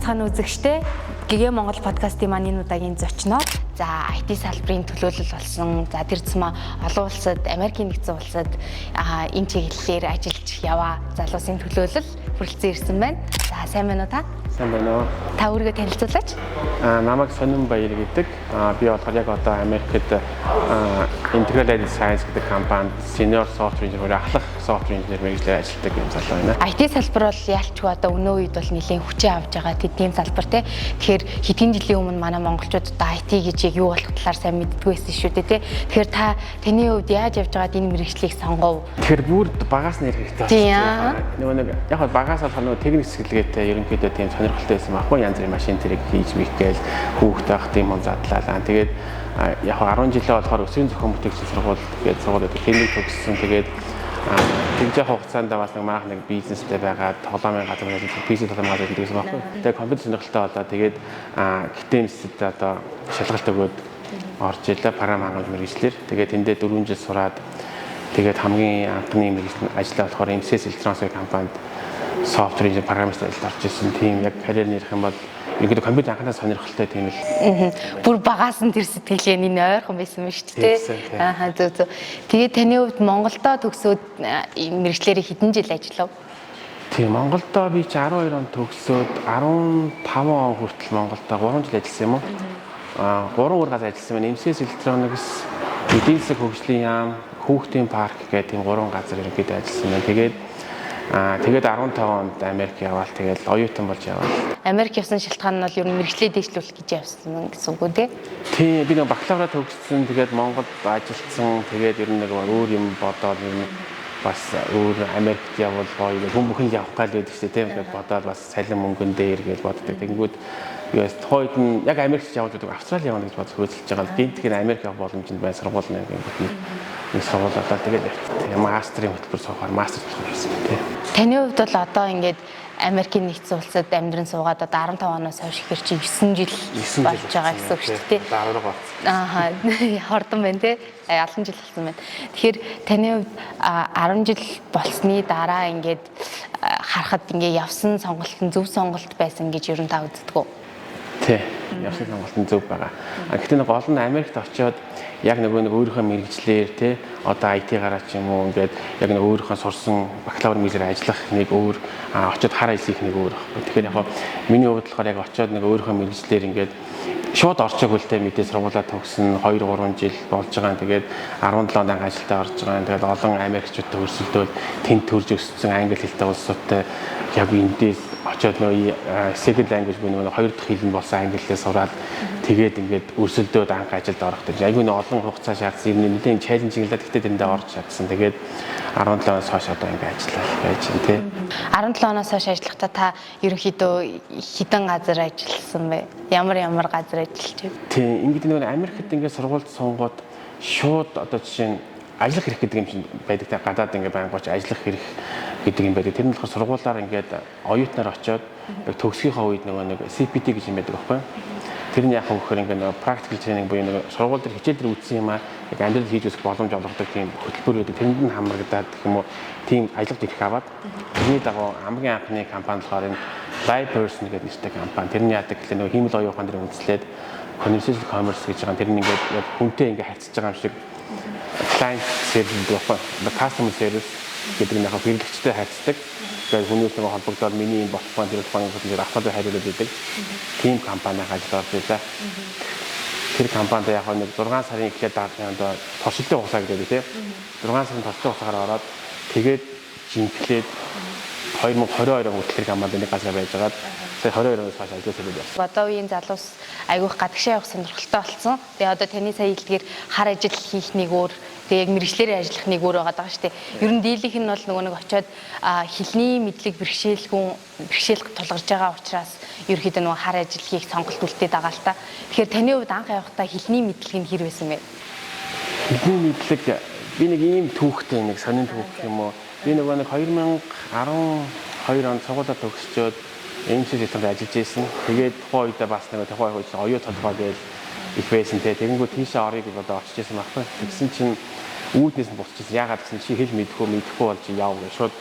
Байцгаана үзэгчдээ. ГГ Монгол подкастын маань энэ удаагийн зочноор за IT салбарын төлөөлөл болсон. За тэр тусмаа олон улсад, Америкийн нэгдсэн улсад энэ чиглэлээр ажиллаж яваа залуусын төлөөлөл хүрэлцэн ирсэн байна. За, сайн байна уу та? Сайн байна уу? Та өөрийгөө танилцуулаач. Намайг Сонин Баяр гэдэг. Би болохоор яг одоо Америкт Integral Data Science гэдэг компанид senior software engineer, ахлах software engineer мэргэжлээр ажилладаг юм залуу байна. IT салбар бол яалт ч үгүй одоо өнөө үед бол нэлээд хүчээ авч байгаа тийм салбар те. Тэгэхээр хэдэн жилийн өмнө манай монголчууд одоо IT гэж яг юу болох талаар сайн мэддэггүй байсан шүү дээ те. Тэгэхээр та таны хувьд яаж явж байгаад энэ мэргэжлийг сонгов? Тэгэхээр бүр багаас нь ярих хэрэгтэй. Тийм. Нөгөө нэг яг бол багаас болохоор нөгөө техник сэтгэлгээтэй, ерөнхийдөө тийм сонирхолтой байсан байхгүй, янз бүрийн машин тэрэг хийж мих гээл хүүхэд байх тийм юм задлаа. Тэгээд яг 10 жилээ болохоор өсвөрийн зохион бүтээгчийн сургууль тэгээд сургууль гэдэг тэнийг төгссөн. Тэгээд тэгж явах хугацаанд бас нэг маах нэг бизнестэй байгаа, тоглоомын газар ажиллаж, PC тоглоомын газар ажилладаг гэсэн байхгүй. Тэгээд компьютер сонирхолтой болоо, тэгээд ГТМС-д одоо шалгалт өгөөд орж илээ програм хангамж мэргэжлээр. Тэгээд тэндээ 4 жил сураад, тэгээд хамгийн анхны мэргэжил ажлаа болохоор MCS Electronics компанид software engineer, программист ажилд орж исэн. Тийм, яг карьер нэрх юм бол ерөнхийдөө компьютер анханасаа сонирхолтой тийм л. Бүр багаас нь тэр сэтгэлгээ нь ойрхон байсан юм шүү дээ. Аа, зөв зөв. Тэгээд таны хувьд Монголдо төгсөөд мэргэжлээрээ хэдэн жил ажиллав? Тийм, Монголдо би чи 12 он төгсөөд 15 он хүртэл Монголдо 3 жил ажилласан юм уу? 3 өөр газар ажилласан байна. MCS Electronics, Эдийн засаг хөгжлийн яам, Хүүхдийн парк гэх тийм гурван газар ерөнхийдөө ажилласан байна. Тэгээд 15 онд Америк яваал, тэгээд оюутан болж яваал. Америк явсан шалтгаан нь бол ер нь мэргэжлээ дэвшлүүлэх гэж явсан гэсэн үг үү те? Тийм, би нэг бакалавра төгссөн, тэгээд Монголд ажилласан, тэгээд ер нь нэг өөр юм бодоод, ер нь бас өөр Америкт явбал гоё гэх, хүн бүхэн явах гал байдаг шүү дээ, тийм, тэгээд бодоод бас цалин мөнгөн дээр гэж боддог. Тэгэнгүүт би бас тухайн үед нь яг Америкт явж байдаг, Австрали явна гэж бодож хөөцөлж байгаа л гинт гин Америк явах боломжинд бай, сургууль нэг гингүүт нэг сургууль болоод тэгээд явчихсан. Тэгээ мастерын хөтөлбөр суухаар мастер болох явсан тийм. Таны хувьд бол одоо ингээд Америкийн нэгдсэн улсад амьдран суугаад одоо 15 оноос хойш ихэр чи 9 жил болж байгаа гэсэн үг шүү дээ. 10 болсон. Аа, хордон байна те. Олон жил болсон байна. Тэгэхээр таны хувьд 10 жил болсны дараа ингээд харахад ингээд явсан сонголт нь зөв сонголт байсан гэж ер нь та үздэг үү? Тий. Явсан сонголт нь зөв байгаа. Гэхдээ нэг гол нь Америкт очиод яг нөгөө нэг өөрийнхөө мэргэжлээр те, одоо IT-гаараа ч юм уу, ингээд яг нэг өөрийнхөө сурсан бакалавр мэргэжлээр ажиллах нэг өөр, очиод хар ажил хийх нэг өөр байхгүй. Тэгэхээр яг миний хувьд болохоор яг очиод нэг өөрийнхөө мэргэжлээр ингээд шууд орчоогүй л те, мэдээ сургуулаа төгсөн 2 3 жил болж байгаа. Тэгээд 17 онд анх ажилдаа орж байгаа. Тэгээд олон Америкчуудтай өрсөлдөөл, тэнд төрж өссөн англи хэлтэй улсуудтай яг эндээс очиод нөгөө second language буюу нөгөө хоёр дахь хэл нь болсон англиээ сураад, тэгээд ингээд өрсөлдөөд анх ажилд орох гэж айгүй нэг олон хугацаа шаардсан. Юм нэлээд challenge л да. Гэхдээ тэрэндээ орж чадсан. Тэгээд 17 оноос хойш одоо ингээд ажиллаа байж байна тий. 17 оноос хойш ажиллахдаа та ерөнхийдөө хэдэн газар ажилласан бэ? Ямар ямар газар ажиллаж байна? Тийм, ингээд нөгөө Америкт ингээд сургуульд суунгууд шууд одоо жишээ нь ажиллах хэрэг гэдэг юм чинь байдаг те, гадаад ингээд байнгуйч ажиллах хэрэг гэдэг юм байдаг. Тэр нь болохоор сургуулаар ингээд оюутнаар очиод яг төгсгийнхаа үед нөгөө нэг CPT гэж юм байдаг байхгүй юу? Тэр нь яг гэхээр ингээд нөгөө practical training буюу нөгөө сургууль дээр хичээл дээр үзсэн юм а яг амьдрал хийж үзэх боломж олгодог тийм хөтөлбөр байдаг. Тэрэнд нь хамрагдаад гэх юм уу, тийм ажиллах эрх аваад, тэрний дагуу хамгийн анхны компани болохоор энэ Live Person гэдэг нэртэй компани. Тэр нь яадаг гэхлээр нөгөө хиймэл оюун ухаан дээр үндэслээд conversational commerce гэж байгаа. Тэр нь ингээд яг хүнтэй ингээд харьцаж байгаа юм шиг client service гэдэг байхгүй. Customer service гэдэг нь яг хэрэглэгчтэй харьцдаг. Тэгээд хүмүүс нөгөө холбогдоод миний юм болохгүй, тэр болохгүй гэдэг автомат хариулаад байдаг. Тийм компаниг ажилд орж ирлээ. Тэр компанид яг нэг 6 сарын эхлээд одоо туршилтын хугацаа гэдэг тийм. 6 сарын туршилтын хугацаагаар ороод, тэгээд жинхлээд 2022 он хүртэл тэр компанид нэг газар байж байгаад сая 22 оноос хойш ажиллаж сэлээд явсан. Одоо үеийн залуус айгүйх гадагшаа явах сонирхолтой болсон. Тэгээ одоо таны сая хэлдгээр хар ажил хийх нэг өөр, тэгээ яг мэргэжлээрээ ажиллах нэг өөр байгаа даа шүү дээ. Ер нь дийлийнх нь бол нөгөө нэг очиод хэлний мэдлэг бэрхшээлгүй бэрхшээл тулгарч байгаа учраас ерөөхдөө нөгөө хар ажил хийх сонголт үлдээд байгаа л та. Тэгэхээр таны хувьд анх явахдаа хэлний мэдлэг нь хэр байсан бэ? Хэлний мэдлэг, би нэг ийм түүхтэй, нэг сонин түүх юм уу. Би нөгөө нэг 2012 онд сургуулаа төгсчөөд MC системд ажиллаж байсан. Тэгээд тухайн үедээ бас нэг тухайн үед оюу толгой гээл их байсан те. Тэгэнгүүт тийшээ орё гэж бодоо очиж байсан байхгүй. Тэгсэн чинь үүднээс нь буцчихсан. Яагаад гэсэн чи хэл мэдэхгүй мэдэхгүй болж яв гэж шууд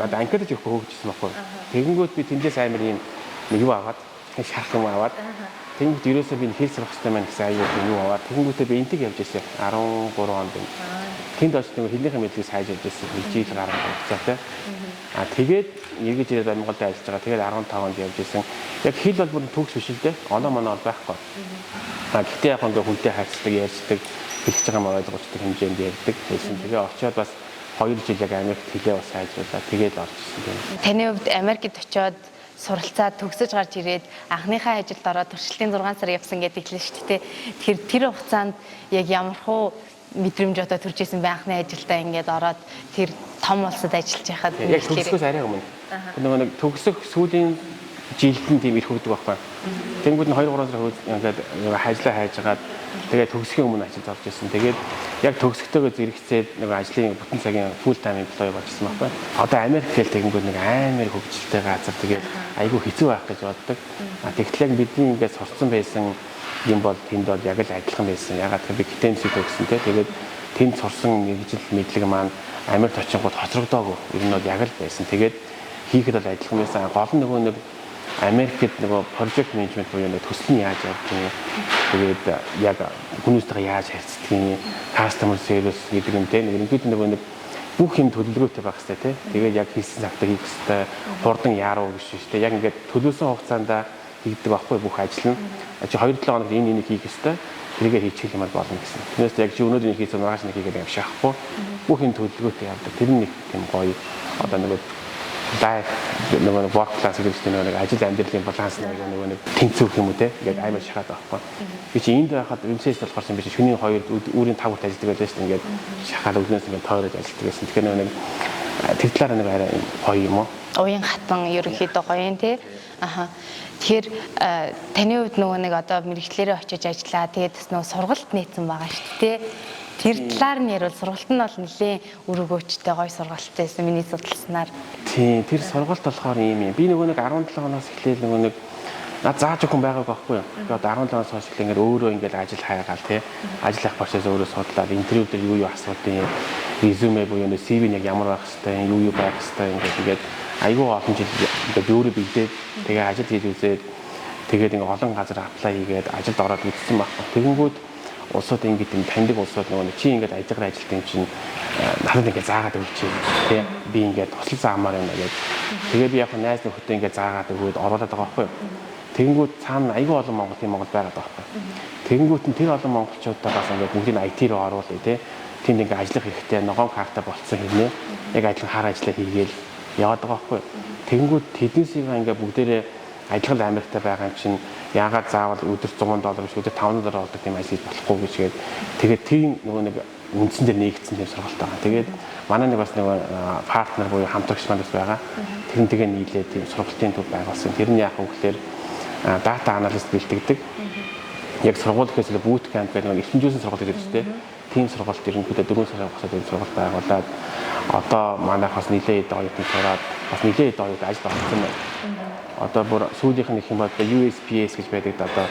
надад анкетаж өгөхгүй хөөгжсэн байхгүй. Тэгэнгүүт би тэндээс амар юм нэг юу аваад Шарах юм аваад. Тэнгүүд ерөөсөө би хэл сурах хэрэгтэй маань гэсэн аюул юм юу аваад тэнгүүтээ би энтэг явж ирсэн. 13 онд юм. Тэнд очиж нөгөө хэлнийхээ мэдлэгийг сайж явж ирсэн. Нэг жил гарan хугацаатай. А тэгээд эргэж ирээд Монголд ажиллаж байгаа. Тэгээд 15 онд явж ирсэн. Яг хэл бол бүр төгс биш л дээ. Оноо моноо бол байхгүй. А гэхдээ яг ингээ хүнтэй харьцдаг, ярьцдаг, хэлж байгаа маа ойлгуулдаг хэмжээнд ярьдаг байсан. Тэгээ очиод бас 2 жил яг Америкт хэлээ бас сайжруулаад тэгээд орж ирсэн юм. Таны хувьд Америкт очиод суралцаад төгсөж гарч ирээд анхныхаа ажилд ороод туршилтын 6 сар явсан гэдэг хэлсэн шүү дээ. Тэгэхээр тэр хугацаанд яг ямархуу мэдрэмж одоо төрж исэн бэ, анхны ажилдаа ингээд ороод тэр том улсад ажиллаж байхад? Яг төгсөхөөс арай өмнө. Тэр нөгөө нэг төгсөх сүүлийн жилд нь тийм ирэх өгдөг байхгүй. Тэнгүүд нь 2 3 сар ингээд ажиллаа хайжгаад тэгээд төгсөхийн өмнө ажилд орж исэн. Тэгээд яг төгсөхтэйгөө зэрэгцээд нөгөө ажлын бүтэн цагийн full time employee болж исэн байхгүй. Одоо Америк гээл тэгэнгүүт нэг амар хөгжилтэй газар, тэгээд айгүй хэцүү байх гэж боддог. А тэгтэл яг бидний ингээд сурцсан байсан юм бол тэнд бол яг л адилхан байсан. Ягаад гэвэл би ГТМС төгссөн те. Тэгээд тэнд сурсан мэргэжил мэдлэг маань Америкт очингууд хоцрогдоогүй. Ер нь бол яг л байсан. Тэгээд хийхэд бол адилхан байсан. Гол нь нөгөө нэг Америкт нөгөө project management буюу нэг төсөл нь яаж явдаг юм. Тэгээд яг хүмүүстэйгээ яаж харьцдаг юм, customer service гэдэг юм те. Нэг ерөнхийдөө нөгөө нэг бүх юм төлөвлөгөөтэй байх хэрэгтэй те. Тэгээд яг хийсэн цагтаа хийх хэрэгтэй, хурдан яаруу гэж шүү дээ. Яг ингээд төлөвлөсөн хугацаанд хийгдэг байхгүй бүх ажил нь. Чи 2-7 хоногт энэ энийг хийх хэрэгтэй. Тэрийгэ хийчих юм бол болно гэсэн. Тэрнээс яг чи өнөөдөр нэг хийсэн, маргааш нэг хийгээд юм шахахгүй. Бүх юм төлөвлөгөөтэй явдаг. Тэр нь нэг тийм гоё одоо нөгөө life нөгөө work balance гэдэг чинь нөгөө нэг ажил амьдралын баланс нөгөө нэг тэнцвэрх юм уу те. Ингээд амар шахаад байхгүй. Би чи энд байхад MCS болохоор юм би чи шөнийн 2, үүрийн 5 хүртэл ажилладаг байлаа шүү дээ. Ингээд шахаад өглөөс ингээд тойрож ажилладаг гэсэн. Тэгэхээр нөгөө нэг тэр талаараа нэг арай гоё юм уу? Уян хатан ерөнхийдөө гоё юм тий. Аха. Тэгэхээр таны хувьд нөгөө нэг одоо мэргэжлээрээ очиж ажиллаа. Тэгээд бас нөгөө сургалт нээсэн байгаа шүү дээ. Тэр талаар нь ярил, сургалт нь бол нэлээд үр өгөөчтэй гоё сургалт байсан миний судалснаар. Тийм, тэр сургалт болохоор ийм юм. Би нөгөө нэг 17 оноос эхлээл нөгөө нэг над зааж өгөх хүн байгааг байхгүй юу. Би одоо 17 оноос хойш эхлээ ингээд өөрөө ингээд ажил хайгаал тий. Ажил авах процесс өөрөө судлаад, интервью дээр юу юу асуудیں۔ Резюме буюу нэг CV нь яг ямар байх хэвтэй, юу юу байх хэвтэй ингээд айгүй олон жил ингээд би өөрөө бэлдээд, тэгээ ажил хийж үзээд, тэгээд ингээд олон газар apply хийгээд ажилд ороод үзсэн байхгүй. Тэгэнгүүт улсууд ингээд юм таньдаг улсууд нөгөө нэг чи ингээд ажиллагаар ажилт юм чинь надад ингээд заагаад өгч тий, би ингээд тусал заамаар юм гээд, тэгээ би яг найз нөхөдөө ингээд заагаад өгөөд оруулаад байгаа байхгүй юу. Тэгэнгүүт цаана айгүй олон Монгол тийм Монгол байгаад байгаа байхгүй. Тэгэнгүүт нь тэр олон монголчуудаа бас ингээд бүгдийг IT руу оруулъя тий. Тэнд ингээд ажиллах хэрэгтэй, ногоон карта болцсон хэрнээ яг адилхан хар ажиллаа хийгээл яваад байгаа байхгүй. Тэгэнгүүт тэднээсийг ингээд бүгдээрээ адилхан Америктай байгаа юм чинь яагаад заавал өдөр 100 доллар биш, өдөр 500 доллар олдог тийм ажил хийж болохгүй гэж гээд, тэгээд тийм нөгөө нэг үндсэн дээр нээгдсэн тийм сургалт байгаа. Тэгээд манай нэг бас нэг партнер буюу хамтрагч маань бас байгаа. Тэрнтэйгээ нийлээд тийм сургалтын төв байгуулсан. Тэр нь яах вэ гэхээр data analyst бэлтгэдэг. Яг сургууль гэхээс илүү boot camp гэдэг нэг эрхэмжүүлсэн сургалт гэдэг чинь тийм сургалт, ерөнхийдөө 4 сарын хугацаанд тийм сургалт байгуулад одоо манайх бас нэлээд хэд оюутан сураад, бас нэлээд хэд оюутан ажил олцсон байна. Одоо бүр сүүлийнх нь их юм бол USPS гэж байдаг, одоо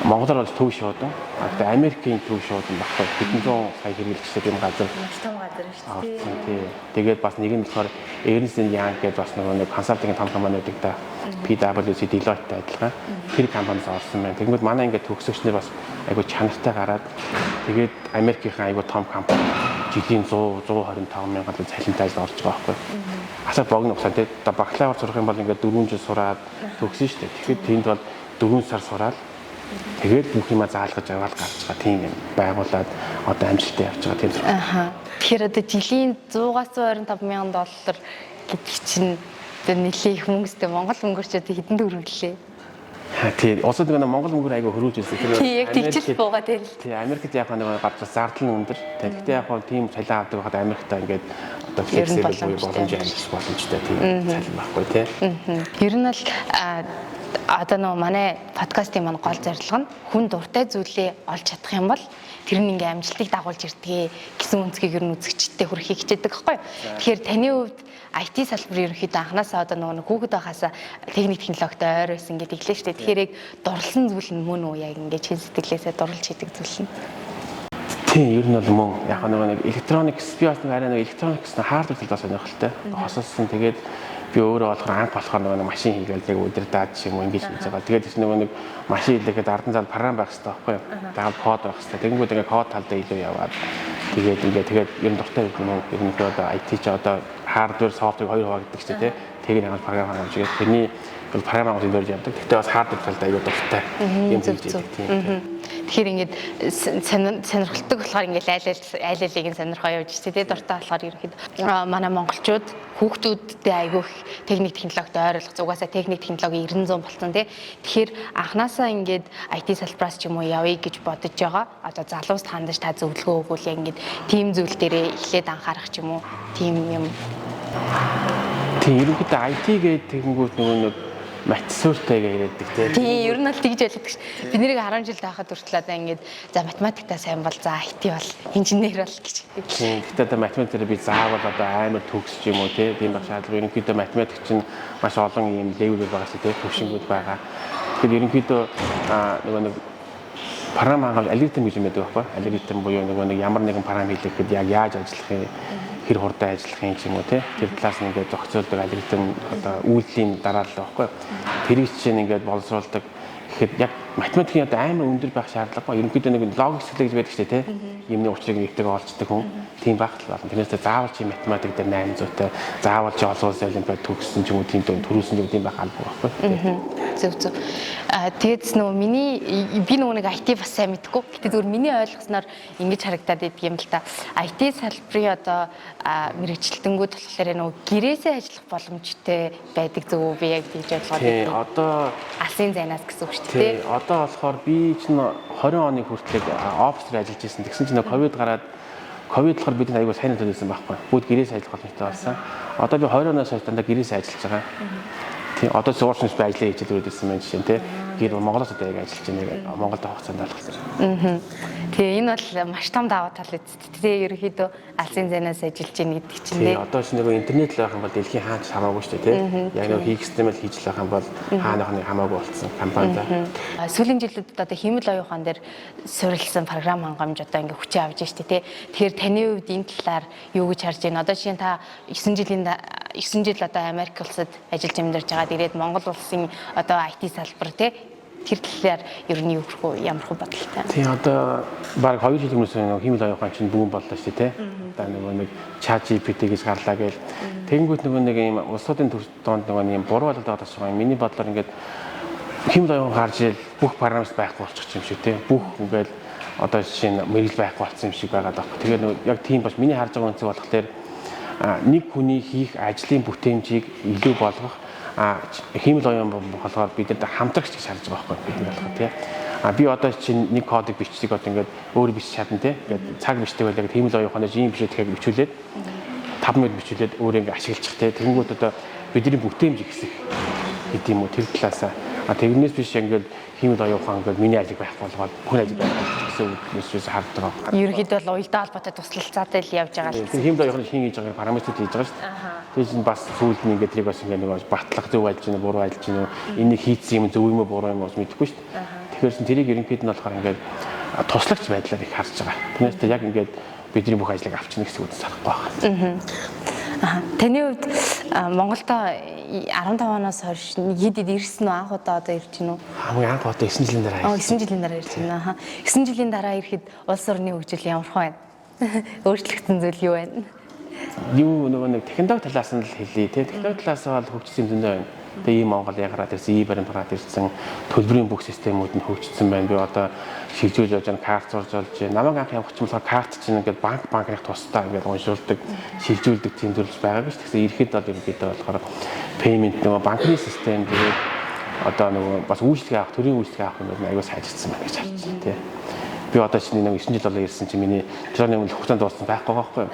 монголоор бол төв шуудан. А тэгээ Америкийн төв шуудан баггүй. Хэдэн зуун сая хэрэглэгчтэй тийм газар. Маш том газар шүү дээ. Тий. Тэгээд бас нэг нь болохоор Ernst Young гэдэг бас нөгөө нэг консалтинг том компани байдаг да. PwC, Deloitte-тай адилхан. Тэр компаниас орсон байна. Тэгмэд манай ингээд төгсөгч нар бас айгу чанартай гараад, тэгээд Америкийн айгу том компани жилийн 100 125 мянган цалинтай ажил орж байгаа байхгүй. Асар богино хугацаа тий. Одоо бакалавр сурах юм бол ингээд 4 жил сураад төгсөн шүү дээ. Тэгэхээр тэнд бол 4 сар сураад, тэгээд бүх юма заалгаж аваад гарч байгаа тийм юм байгуулад одоо амжилттай явж байгаа тийм сургалт. Аха. Тэгэхээр одоо жилийн 100-аас 125 мянган доллар гэдэг чинь одоо нэлээ их мөнгөстэй, Монгол мөнгөөр ч одоо хэдэн төгрөг лээ? Тий, улсад нэг Монгол мөнгөөр айгүй хөрвүүлж ирсэн. Тэр яг тэгчил буугаад байл. Тий, Америкт яг нэг газар зардал нь өндөр. Тэгэхдээ яг тийм цалин авдаг байхад Америкт ингээд одоо flexible буюу боломж ажиллах боломжтой тийм цалин байхгүй тий. Ер нь л одоо нөгөө манай подкастын маань гол зорилго нь хүн дуртай зүйлээ олж чадах юм бол тэр нь ингээ амжилтыг дагуулж ирдэг гэсэн өнцгийг ер нь үзэгчтэй хүрэхийг хичээдэг байхгүй юу. Тэгэхээр таны хувьд IT салбар ерөнхийдөө анханасаа одоо нөгөө хүүхэд байхасаа техник технологитой ойр байсан гэдэг хэлээ шүү дээ. Тэгэхээр яг дурлсан зүйл нь мөн үү, яг ингээ чин сэтгэлээсээ дурлж хийдэг зүйл нь? Тийм, ер нь бол мөн. Яг нөгөө нэг electronics, би бас нэг арай нэг electronics, hardware талаас сонирхолтой. Хосолсон, тэгээд Би өөрөө болохоор анх болохоор нөгөө нэг машин хийгээл яг удирдаад ч юм уу ингэж хийж байгаа. Тэгээд тэр нөгөө нэг машин хийлэхэд ардан зал програм байх хэрэгтэй байхгүй юу? Заавал код байх хэрэгтэй. Тэгэнгүүт ингээ код талдаа илүү яваад тэгээд ингээ тэгээд ер нь дуртай юм уу? Ерөнхийдөө одоо IT ч одоо hardware, software хоёр хуваагддаг ч тийм. Тэрийг хангаж програм хангаж тэгээд тэрний бол програм хангаж барьж явдаг. Гэхдээ бас hardware талдаа аюу дуртай юм хийж байдаг тийм. Тэгэхээр ингээд сонирхолтой болохоор ингээд айл айлыг нь сонирхоо явж чи тий, дуртай болохоор ерөнхийдөө манай монголчууд хүүхдүүдтэй айгүй их техник технологид ойролцох, угаасаа техник технологи 90 100 болсон тий. Тэгэхээр анханасаа ингээд IT салбараас ч юм уу явъя гэж бодож байгаа одоо залууст хандаж та зөвлөгөө өгвөл яг ингээд тийм зүйл дээрээ эхлээд анхаарах ч юм уу тийм юм. Тийм, ерөнхийдөө IT гэдэг тэгэнгүүт нөгөө нэг матсууртай гэж яриаддаг тийм. Тийм, ер нь бол тэгж ойлгодог ш. Би нэрийг 10 жил байхад хүртэл одоо ингээд за математиктаа сайн бол за IT бол инженер бол гэж. Тийм. Гэхдээ одоо математикээр би заавал одоо амар төгсч юм уу тийм байх шаардлага. Ерөнхийдөө математик чинь маш олон ийм level байгаа шүү тийм, төвшингүүд байгаа. Тэгэхээр ерөнхийдөө нөгөө нэг програм хангамж алгоритм гэж юм байдаг байхгүй. Алгоритм буюу нөгөө нэг ямар нэгэн програм хийлгэхэд яг яаж ажиллах юм, хэр хурдан ажиллах юм ч юм уу тий. Тэр талаас нь ингээд зохицуулдаг алгоритм одоо үйлдэлийн дараалал байхгүй. Тэрийг чинь ингээд боловсруулдаг гэхэд яг математикийн одоо амар өндөр байх шаардлагагүй. Ерөнхийдөө нэг логик сэтгэл гэж байдаг шүү дээ тий. Юмны учрыг нэгтэйг олцдог хүн тийм байх л болно. Тэрнээс заавал чи математик дээр 800-тай, заавал чи олон улсын олимпиад төгссөн ч юм уу тийм төрүүлсэн ч юм уу тийм байх албагүй байхгүй. Зөв зөв. Тэгээд нөгөө миний би нөгөө нэг IT бас сайн мэдэхгүй. Гэтэ зүгээр миний ойлгосноор ингэж харагдаад идэг юм л та. IT салбарын одоо мэрэгчлэлтэнгүүд болохоор нөгөө гэрээсээ ажиллах боломжтой байдаг зөв үү? Би яг тэгж ойлгоод байна. Одоо алсын зайнаас гэсэн үг шүү дээ. Одоо болохоор би чинь 20 оны хүртэл офис дээр ажиллаж байсан. Тэгсэн чинь ковид гараад, ковид болохоор бидний аягүй сайн төлөвлөсөн байхгүй. Бүгд гэрээс ажиллах боломжтой болсон. Одоо би 20 оноос хойш дандаа гэрээс ажиллаж байгаа. Тийм, одоо суурч би ажиллаа хийж л ирсэн байна жишээ нь тий. Гэр Монголоос одоо яг ажиллаж байна. Монголд хугацаанд болохоор. Тэгээ энэ бол маш том даваа тал үст. Тэгээ ерөнхийдөө алсын зайнаас ажиллаж байна гэдэг чинь тий. Одоо ч нөгөө интернет л байх юм бол дэлхийн хаач хамаагүй шүү дээ тий. Яг нөгөө хийх систем л хийж л байх юм бол хаана нэг хамаагүй болсон компанид. Сүүлийн жилүүдэд одоо хиймэл оюун ухаан дээр суурилсан програм хангамж одоо ингээ хүчээ авч штэ тий. Тэгэхээр таны хувьд энэ талаар юу гэж харж байна? Одоо жишээ нь та 9 жил одоо Америк улсад ажиллаж амьдарч байгаа. Ирээд Монгол улсын одоо IT салбар тий, тэр талаар ер нь юу хөрхөө ямар хөө бодолтой. Тийм, одоо баг 2 жил өмнөөс нэг хиймэл оюун ухаан чинь бүүн боллоо шүү дээ тий. Одоо нөгөө нэг ChatGPT гэж гарлаа гээл. Тэгэнгүүт нөгөө нэг юм улсуудын төр донд нөгөө нэг юм буруу ойлголт байгаа юм. Миний бодлоор ингээд хиймэл оюун гарч ирэл бүх программист байхгүй болчих юм шиг тий. Бүх ингээд одоо жишээ нь мэрэгэл байхгүй болсон юм шиг байгаа даахгүй. Тэгэхээр нөгөө яг тийм бас миний харж байгаа үнцэг болохоор нэг хүний хийх ажлын бүтээмжийг илүү болгох хиймэл оюун болохоор бид нар хамтрагч гэж харж байгаа байхгүй бид нар болохоор тий. Би одоо чинь нэг кодыг бичдэг одоо ингээд өөр бичиж чадна тий. Ингээд цаг бичдэг байл яг хиймэл оюун ухаанаас ийм бичээд тэгэхээр бичүүлээд 5 минут бичүүлээд өөрөө ингээд ашиглах тий. Тэгэнгүүт одоо бидний бүтээмж ихсэх гэдэг юм уу тэр талаасаа. Тэрнээс биш ингээд хиймэл оюун ухаан ингээд миний ажил байхгүй болгоод хүн ажил байхгүй гэсэн үгнээс хардаг байгаа. Ерөнхийдөө бол уялдаа холбоотой туслалцаатай л явж байгаа л. Тэр хиймэл оюун ухааны хин хийж байгаа параметрүүд хийж байгаа шүү дээ. Тэр чинь бас сүүлд нь ингээд тэрийг бас ингээд нэг батлах зөв ажиллаж байна, буруу ажиллаж байна уу? Энийг хийцсэн юм зөв юм уу, буруу юм уу мэдэхгүй шүү дээ. Тэгэхээр чин тэрийг ерөнхийд нь болохоор ингээд туслагч байдлаар их харж байгаа. Тэрнээс яг ингээд бидний бүх ажлыг авчна гэсэн үг сарахгүй байна. Таны хувьд Монголдо 15 оноос хойш хэд хэд ирсэн үү? Анх удаа одоо ирж байна уу? Хамгийн анх удаа 9 жилийн дараа ирсэн. 9 жилийн дараа ирж байна. 9 жилийн дараа ирэхэд улс орны хөгжил ямар байна? Өөрчлөгдсөн зүйл юу байна? Юу нөгөө нэг технологи талаас нь л хэлье тий. Технологи талаас бол хөгжсөн зөндөө байна. Тэгээ ийм Монгол ягараад ирсэн, ийм баримт гараад ирсэн, төлбөрийн бүх системүүд нь хөгжсөн байна. Би одоо шилжүүлж явж байгаа, карт зурж болж байна. Намайг анх явах чинь болохоор карт чинь ингээд банкных тусдаа ингээд уншуулдаг, шилжүүлдэг тийм зүйлс байгаагүй ш. Тэгсэн ирэхэд бол ерөнхийдөө болохоор payment нөгөө банкны систем тэгээд одоо нөгөө бас үйлчлэг авах, төрийн үйлчлэг авах юм бол аюул сайжирсан байна гэж харж байна тий. Би одоо чинь нэг 9 жил болоо ирсэн чинь миний тэрний өмнө хугацаанд дууссан байхгүй байхгүй.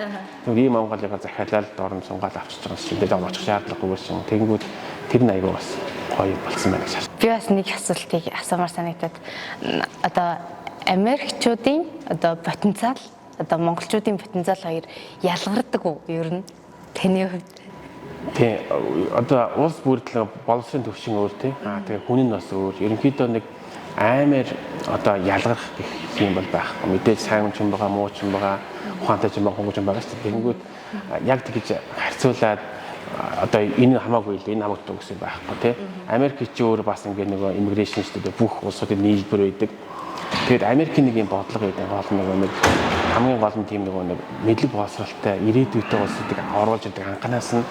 Тэгвэл ийм Монголыг захиалал дорн сунгаал авчиж байгаа юм шиг тэгээд очих шаардлагагүй шин. Тэгэнгүүт тэр нь аягүй бас гоё болсон байна гэж харж. Би бас нэг асуултыг асуумар санагдаад одоо Америкчуудын одоо потенциал одоо монголчуудын потенциал хоёр ялгардаг уу ер нь таны хувьд? Тий, одоо улс бүрдлээ боловсрын төвшин өөр тий. Тэгээ хүн нь бас өөр. Ерөнхийдөө нэг амар одоо ялгарх гэх юм бол байхгүй. Мэдээж сайн хүн ч юм байгаа, муу ч юм байгаа, ухаантай ч юм байгаа, хөнгө ч юм байгаа шүү дээ. Тэгэнгүүт яг тэгж харьцуулаад Одоо энэ хамаагүй л, энэ хамаагүй гэсэн байхгүй, тий. Америк чи өөр бас ингээ нөгөө immigration шүү дээ, бүх улсуудын нийлбэр байдаг. Тэгээд Америкийн нэг юм бодлого байдаг. Гол нөгөө нэг хамгийн гол нь тийм нөгөө нэг мэдлэг боловсралтай ирээдүйтэй улсуудыг оруулж ирдэг анханаас нь.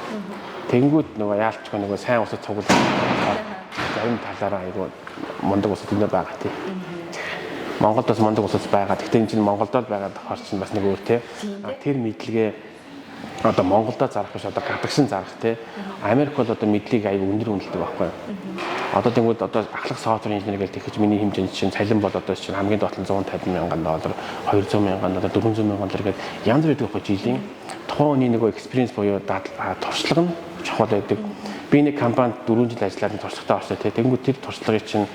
Тэнгүүд нөгөө яалчгүй нөгөө сайн улсад цуглах зарим талаараа айгу мундаг улсууд энэ байгаа, тий. Монголд бас мундаг улсууд байгаа. Гэхдээ энэ чинь Монголд л байгаа тохиол чинь бас нэг өөр, тий. Тэр мэдлэгээ одоо Монголдо зарах биш, одоо гадагшин зарах, тий. Америк бол одоо мэдлэгийг аюу өндөр үнэлдэг байхгүй юу? Одоо тэнгүүд одоо ахлах software engineer гэж тэгэж миний хэмжээнд чинь цалин бол одоо чинь хамгийн доод нь 150 мянган доллар, 200 мянган доллар, 400 мянган доллар гэдэг янз бүр байдаг байхгүй, жилийн. Тухайн хүний нөгөө experience буюу туршлага нь чухал байдаг. Би нэг компанид 4 жил ажиллаад туршлагатай орсон, тий. Тэнгүүд тэр туршлагыг чинь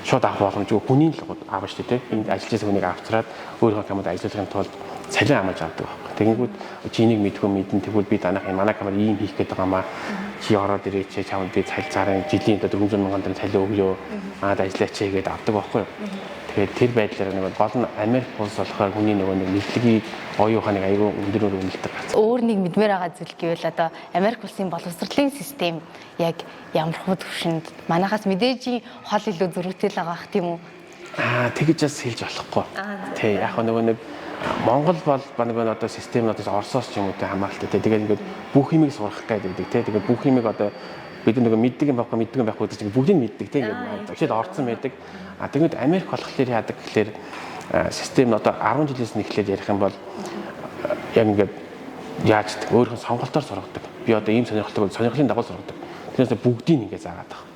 шууд авах боломжгүй, хүний л авна шүү дээ, тий. Энд ажиллаж байсан хүнийг авчраад өөрийнхөө компанид ажиллахын тулд цалин амлаж авдаг байхгүй. Тэгэнгүүт чи энийг мэдгүй мэдэн, тэгвэл би танах манай компани ийм хийх гээд байгаа маа. Чи ороод ирээч, чамд би цалин зарын жилийн одоо 400 мянган доллар цалин өгөө. Манад ажиллаач гэдээ авдаг байхгүй. Тэгээд тэр байдлаар нэг гол нь Америк улс болохоор хүний нөгөө нэг мэдлэгийг, оюун ухааныг айгүй өндөр үнэлдэг газар. Өөр нэг мэдмээр байгаа зүйл гэвэл одоо Америк улсын боловсролын систем яг ямар хуу төвшөнд, манайхаас мэдээж хол илүү зөрүүтэй л байгаа ах, тийм үү? Тэгэж бас хэлж болохгүй. Тий, яг нөгөө нэг Монгол бол нэг одоо систем нь одоо Оросоос ч юм уу те хамааралтай, те. Тэгээд ингээд бүх юмыг сурах гээд байдаг, те. Тэгээд бүх юмыг одоо бид нөгөө мэддэг юм байхгүй, мэддэг юм байхгүй гэдэг чинь бүгдийг мэддэг, те, ингээд хичээл орцсон байдаг. А тэгмэд Америк болохоор яадаг гэхлээр систем нь одоо 10 жилээс нь эхлээд ярих юм бол яг ингээд яаж гэдэг, өөрийнх нь сонголтоор сургадаг. Би одоо ийм сонирхолтой бол сонирхлын дагуу сургадаг. Тэрнээс бүгдийг ингээд заагаад байгаа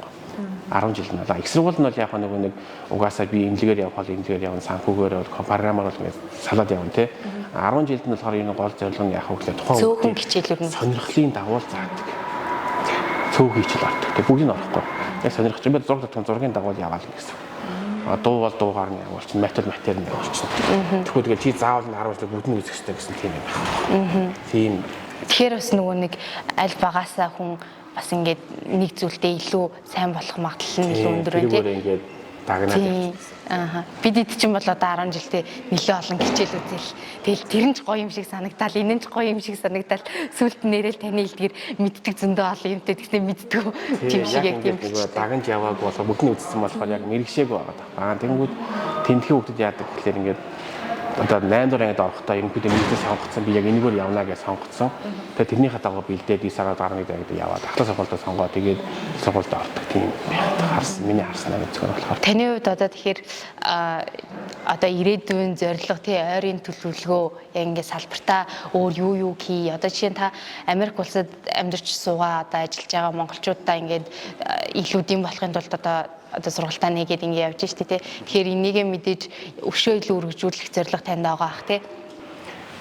10 жил нь бол их сургууль нь бол яг нөгөө нэг угаасаа би эмнэлгээр явах бол эмнэлгээр явна, санхүүгээр бол програмаар бол ингээд салаад явна, тий. 10 жилд нь болохоор энэ гол зорилго нь яг вэ гэхлээр тухайн цөөхөн хичээлүүд нь сонирхлын дагуу заадаг. Цөөхөн хичээл ордог. Тэг бүгдийг нь орохгүй. Яг сонирхож би зураг татхан зургийн дагуу яваал гэсэн. А дуу бол дуугаар нь явуулчихна, матер матер нь явуулчихна. Тэгэхгүй тэгэл чи заавал нь 10 жил бүгд нь үзэх хэрэгтэй гэсэн тийм юм байна. Тийм. Тэгэхээр бас нөгөө нэг аль багасаа хүн бас ингээд нэг зүйлдээ илүү сайн болох магадлал нь илүү өндөр байна, тийм. Ингээд дагнаад явчихсан. Аа. Бид эд чинь бол одоо 10 жилдээ нэлээ олон хичээл үзэл. Тэгэл тэр нь ч гоё юм шиг санагдаал, энэ нь ч гоё юм шиг санагдаал. Сүлд нэрэл таны хэлдгэр мэддэг зөндөө олон юмтай тэгснэ мэддэггүй юм шиг яг тийм дагнж яваагүй болохоор бүгд нь үзсэн болохоор яг мэрэгшээгүй байгаа. Аа, тэгэнгүүт тентхийн хүүхдүүд яадаг гэхлээр ингээд одоо 8 дугаар ангид орохдоо ерөнхийдөө мэргэжил сонгоцсон, би яг энэгээр явна гэж сонгоцсон. Тэгээд тэрнийхээ дагуу бэлдээд 9 сараар 11 ангид яваад ахлах сургуультай сонгоо, тэгээд сургуульд ордог тийм харсан, миний харсан аяг зөвхөн болохоор. Таны хувьд одоо тэгэхээр одоо ирээдүйн зорилго, тий, ойрын төлөвлөгөө яг ингээд салбартаа өөр юу юу хий. Одоо жишээ нь та Америк улсад амьдарч суугаа одоо ажиллаж байгаа монголчуудаа ингээд илүү дэм болохын тулд одоо сургалтаа нэгээд ингэ явж штэ, тий. Тэгэхээр энийгээ мэдээж өшөө илүү өргөжүүлэх зорилго танд байгаа ах, тий.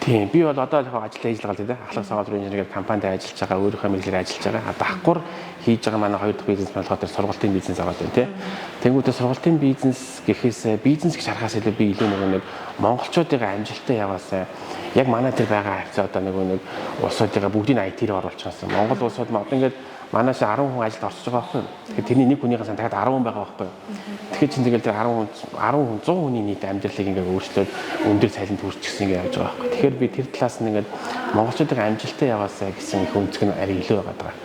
Тийм, би бол одоо яг ажил хийж байгаа л дээ. Ахлах software инженер гэдэг компанид ажиллаж байгаа, өөрийнхөө мэргэжлээр ажиллаж байгаа. Давхар хийж байгаа манай хоёр дахь бизнес болохоор тэр сургалтын бизнес байгаа юм, тий. Тэнгүүтээ сургалтын бизнес гэхээс, бизнес гэж харахаас илүү би илүү нөгөө нэг монголчуудын амжилттай яваасаа, яг манай тэр байгаа хавцаа одоо нөгөө нэг улсуудыгаа бүгдийг IT руу оруулчихсан. Монгол улсууд одоо ингээд манай шиг 10 хүн ажилд орсож байгаа байхгүй юу? Тэгэхээр тэрний нэг хүнийхээ сан дахиад 10 хүн байгаа байхгүй юу? Тэгэхээр чинь тэгэл тэр 10 хүн 10 хүн 100 хүний нийт амьдралыг ингээд өөрчлөөд өндөр цалинд хүрчихсэн ингээд явж байгаа байхгүй. Тэгэхээр би тэр талаас нь ингээд монголчуудын амжилттай яваасаа гэсэн их өнцөг нь арай илүү байгаа даа.